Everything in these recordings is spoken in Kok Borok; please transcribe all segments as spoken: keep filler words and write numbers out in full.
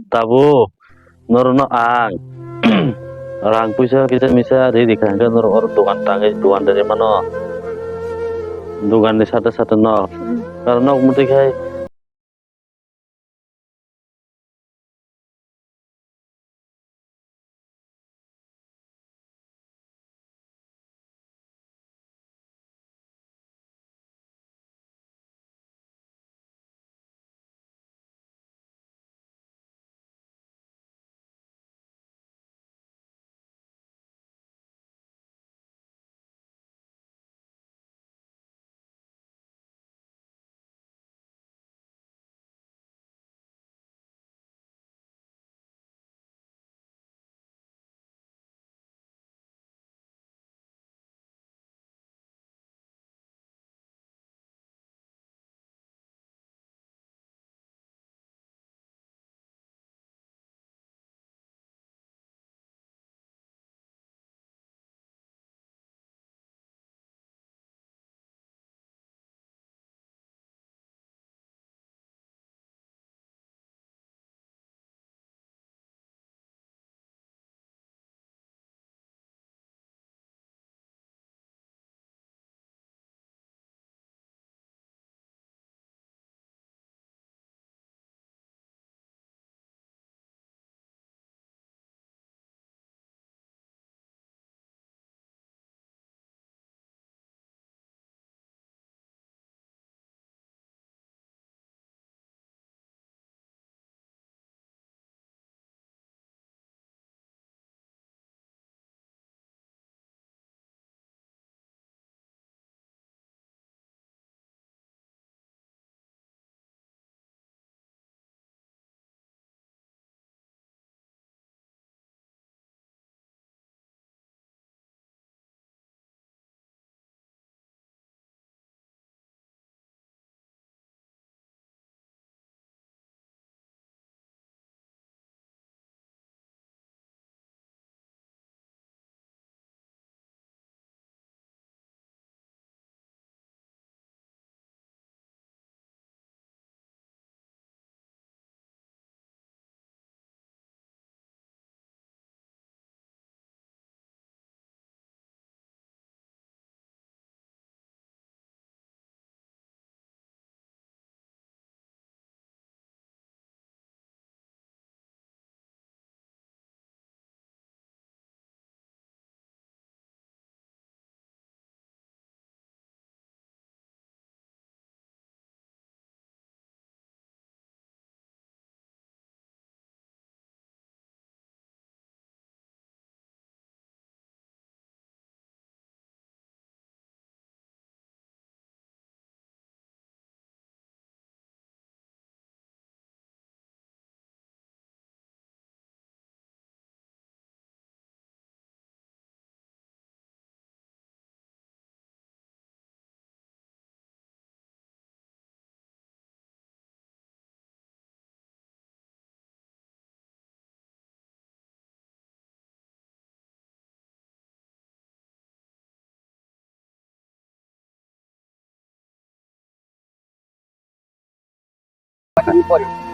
Tabuk norokno ang rang puisa kisa misa ri rikha hwnkhe norok oro dogan tangwi dogan rwrwi mano. Doganni sate sate no. Karon nok muti khai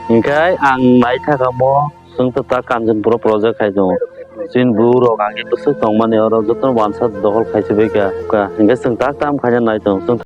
Hingkhai ang nai thaka mo, chwng to ta Kanchanpur o project khai tongo. Chini bru rok ang bwswk tongmani oro jotono wansa dohol khai se bai kha. Hingkhe chwng tak tam khaina nai tongo. Chwng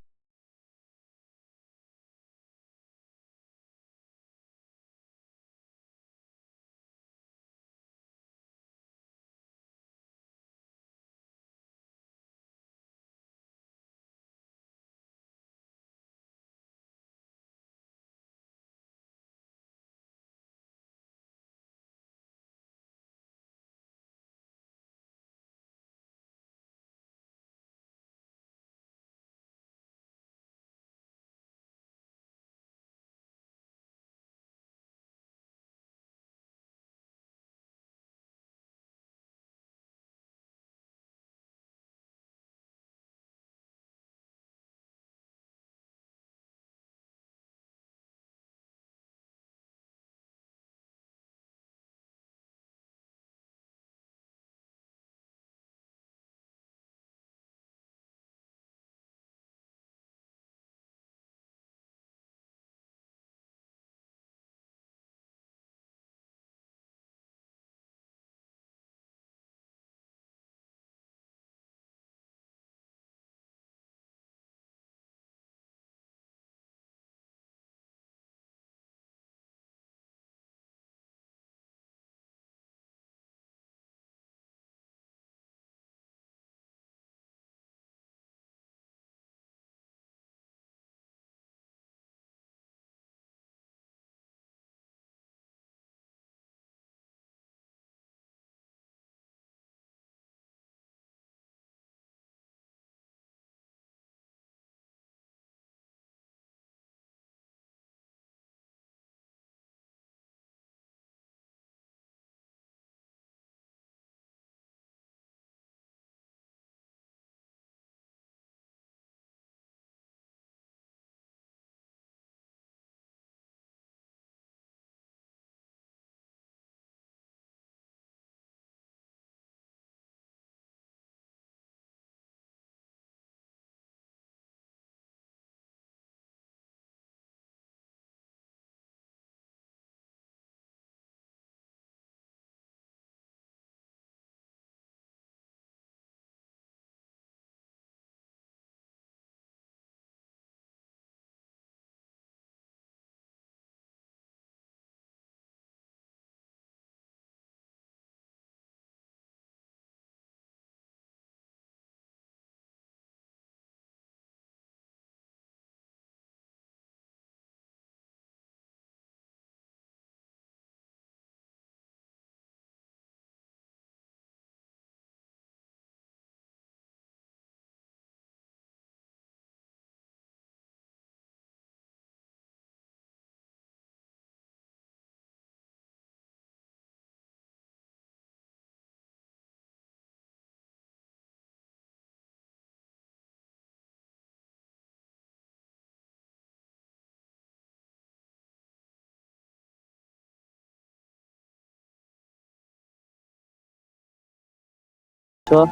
Duiso,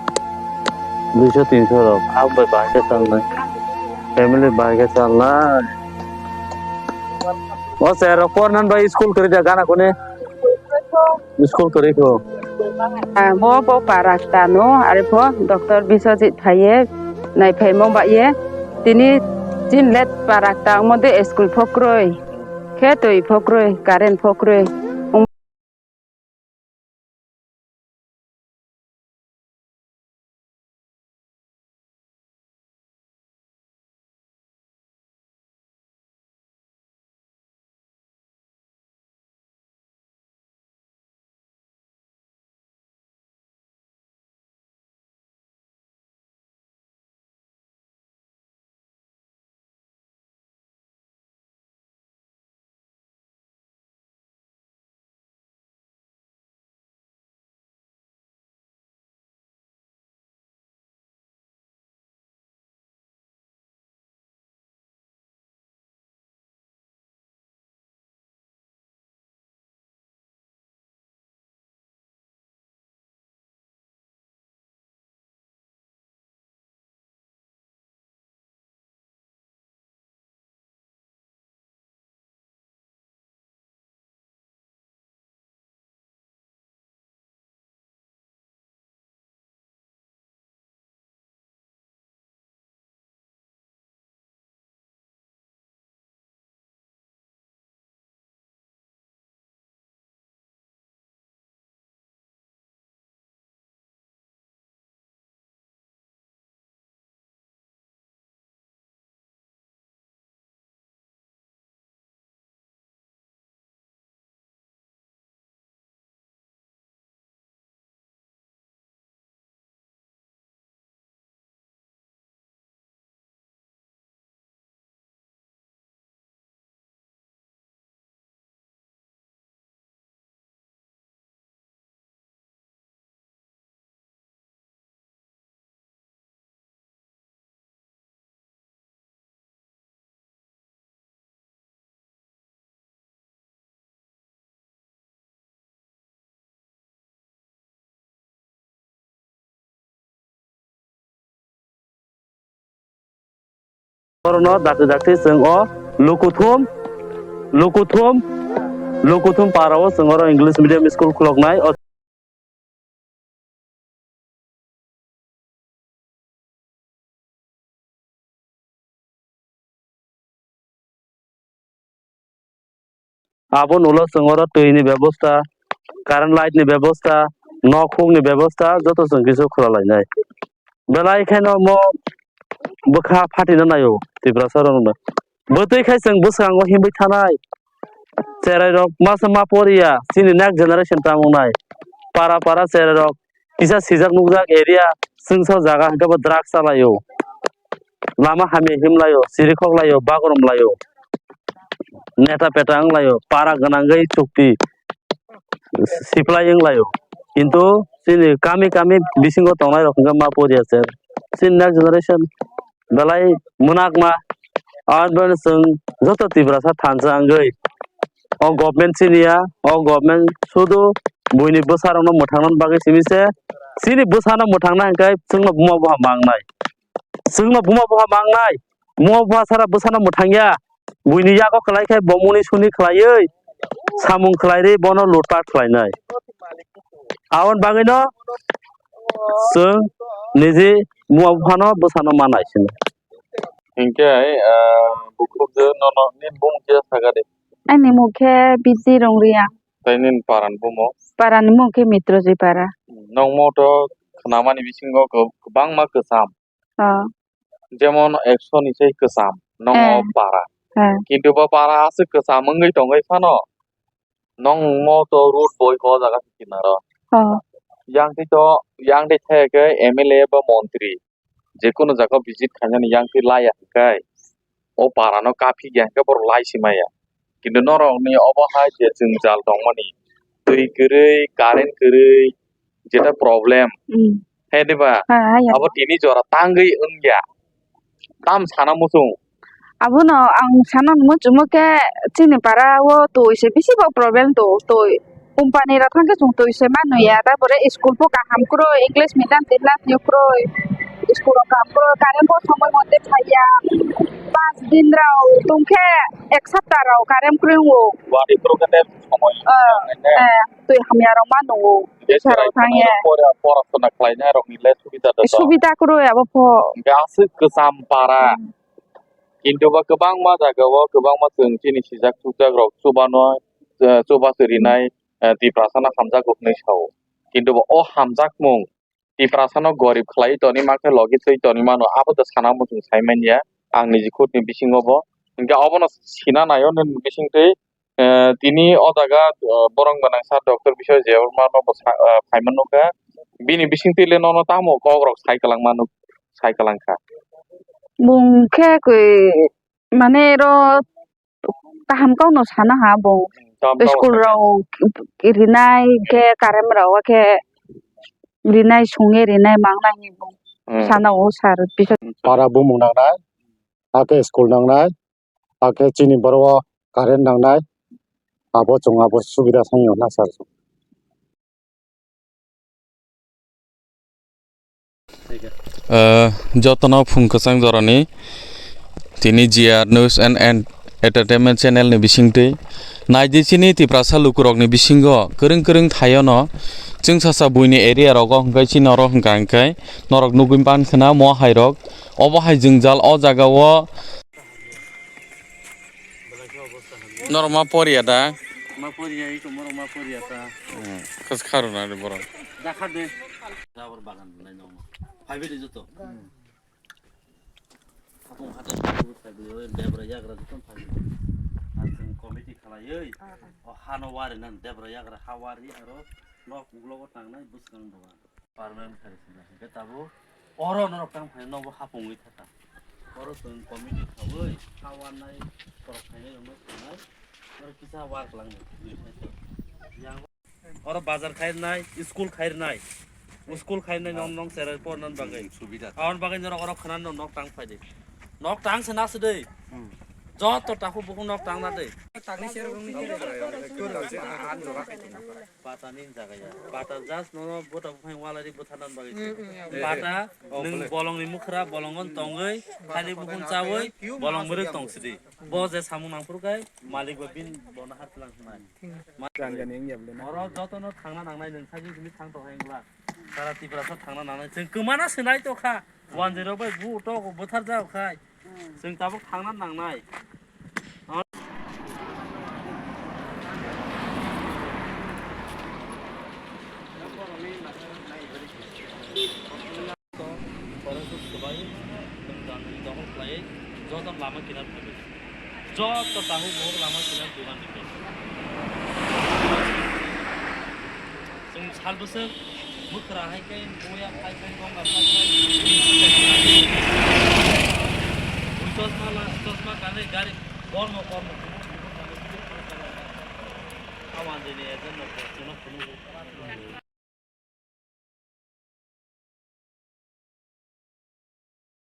duiso, tinso rok. Abo bai bahai khe chalnai. Family bahai khe chalnai. O sir rok pornan bai school kwrwi da gana kune. School kwrwi kho. Ah, bo, bo para tano, are pho Doctor Biswajit phaiye, nai phaimung ba ye. Tini chin let para ta mode school phokroi. Khe twi phokroi, current phokroi. Orono dakti dakti chwng o Lukuthum, Lukuthum, Lukuthum para o chwng oro English medium school khuloknai. O Abo nulo chwng oro twi ni bebosta, current light ni bebosta, nok huk ni bebosta joto chwng kisu khwlalainai. Belai kheno omo bwkha phatina naio Tiprasa rokno. Bwtwi khai chwng bwskango himwi thanai. Cherai rok masa ma poriya, chini next generation tamo wngnai. Para para cherai rok kisa sijak nukjak area, chwngsa jaga hwnkhe bo drugs chalaio. Lama hamya himlaio, chiri khoklaio, bagrum laio. Neta peta wnglaio, para gwnangwi chukti siplai wnglaio. Kintu chini kami kami bisingo tongnai rok hwnkhe ma poriya se. Chini next generation belai mwnakma. Aboni chwng joto Tiprasa thansa wngwi o government siniya, o government sudu buini bwsarokno mwthangna bagwi simi se. Chini bwsano mwthangna hwnkhe chwngno buma buha mangnai. Chwngno buma buha mangnai. Buma buha sara bwsano mwthangya. Buini yago kwlai khe bo muni suni khwlaiwi samung khwlairwi bono lutpat khwlainai. Aboni bagwino chwng niji buma buphano bwsano manai sini. Hinkhe, ah, bukhuk je nono nini bumung khe sakha de. Ani mung khe Bisi Rongriya. Tei nini parani bumung? Parani mung khe Mitroji para. Nokmo to khnamani bisingo kwbangma kwcham. Ah. Jemon ekso ni sei kwcham nokmo para. Eh. Kintu bo para aswk kwcham wngwi tongwi phano nokmo to road boi khe o jaga se kinaro. Oh. Yang twi to, yang twi thaya khe M L A ba montri jekunu jaga visit khainani yang twi laiya hwnkhe o para no kaphi ya hwnkhe borok lai si maya. Kintu norok ni obo hai je jwngjal tongmani, twi kwrwi, current kwrwi, jeta problem. Hmm. Hai diba? Ha, ha, ya. Abo tini jora tangwi wngya. Tam sana muchung. Abono ang sana muchungo khe chini para o twi se bisi bo problem to, twi. Company rok thang khe chwng twi se manu ya, ta pore school bo kaham kwrwi, English medium tin lakh ni kwrwi, school rok kaham kwrwi, current bo somoi mote phaiya, panch din rok tong khe ek sapta rok current kwrwi wngo. Wari kwrwi khe somoi Ah, eh, twi hamya rok ma nungo. Twi sa rok thang ye. Pora, porasona khlainai rok ni le subida da to. Subida kwrwi abo pho. Hwnkhe aswk kwcham para. Hmm. Kintu ba kwbangma jaga o kwbangma chwng chini sijak sujak rok chubano, eh, chubachu rinai, eh, Tiprasano hamjakgo hwnwi sao. Kintu ba o hamjakmung Tiprasano gorib khlaiwi tongwi mankhe logi thwi tongwi mano, abo da sana muchung sai manya ang niji khutni bisingo bo. Hwnkhe obono sina naio nini bisingtwi, eh, tini o jaga, eh, borok gwnang sir Doctor Biswajit Debbarma no bo sa-, eh, phaima nukha. Bini bisingtwi le nono tamo kok rok sai kwlangma nuk-, sai kwlangkha. Bung khe kwi mane ro kaham kok no sana ha bo. Kaham kok school rok rinai khe current rok khe rinai sungwi rinai mangnai hinwi bo. Hmm. Sana o sir bisa. Para bumung nangnai, hakhe school nangnai, hakhe chini borok o current nangnai, abo chwng abo subida sangwi hwnna sir. Eh, jotono phung kwchang jorani tini G R News and, and Entertainment channel ni bisingtwi naidi chini Tiprasa lukurokni bisingo kwrwng kwrwng thaiono chwngsacha buini area rogo hwnkhe chini oro hwnkha hwnkhe norok nugwi mankha na mo hairok obo hai jwngjal o jagao. Norok ma poriya da? Ma poriya, iko morok ma poriya ta. Hmm, khas kharo na de borok. Da khar de. Jabor bagan nai no. Phaibe de joto. Hatung hatung phaibe, debra yagra joto phaibe. Ang committee khalai, o hano wari nan debra yagra hawari aro nok ulogo tangnai bwskang dogan. Permanent khairokhe na hwnkhe tabuk oro norok tang phai nobo hapungwi thaka. Oro chwng committee khaui ha warnai borok khainai rokno sanai oro kisa war kwlangni twi khaito. Yang oro bazar khairnai, school khairnai, school khairnai nong nong cherai porna bagwi. Subida. Aboni bagwi norok oro khna nok tang phai de. Nok tang se na se de. Hmm. Joto takhuk bukhuk nok tang na de. Patani jaga ya. Pata just nono bota buphang walari butharnan bagwi se. Mm, mm, ya. Pata nwng bolongni mukhra bolongon tongwi, khali bukhung chawi, bolong mwrwk tong sidi. Bo je samung nangphuru kai, malik bo bin bono har tlang hwnai. Oro jotono thangna nangnai nwng sajwk hwnwi thang tong hai wngla. Sara Tiprasa thangna nangnai. Chwng kwmana swnai tokha. Wanjwi rok bai bu tok buthar jak khai. Chwng tabuk thangna nangnai. Borok swbai, nwng jani dohor khlaiwi, joto lama kinar phaibai. Joto takhuk bukhuk lama kinar dogan rikha. Chwng sal bwswk mwkhra hai khe, buya hai khe, gongga hai khe, chosma la, chosma kanwi gari, kormo, kormo, awan dini ejen no, chwngno phunukgo.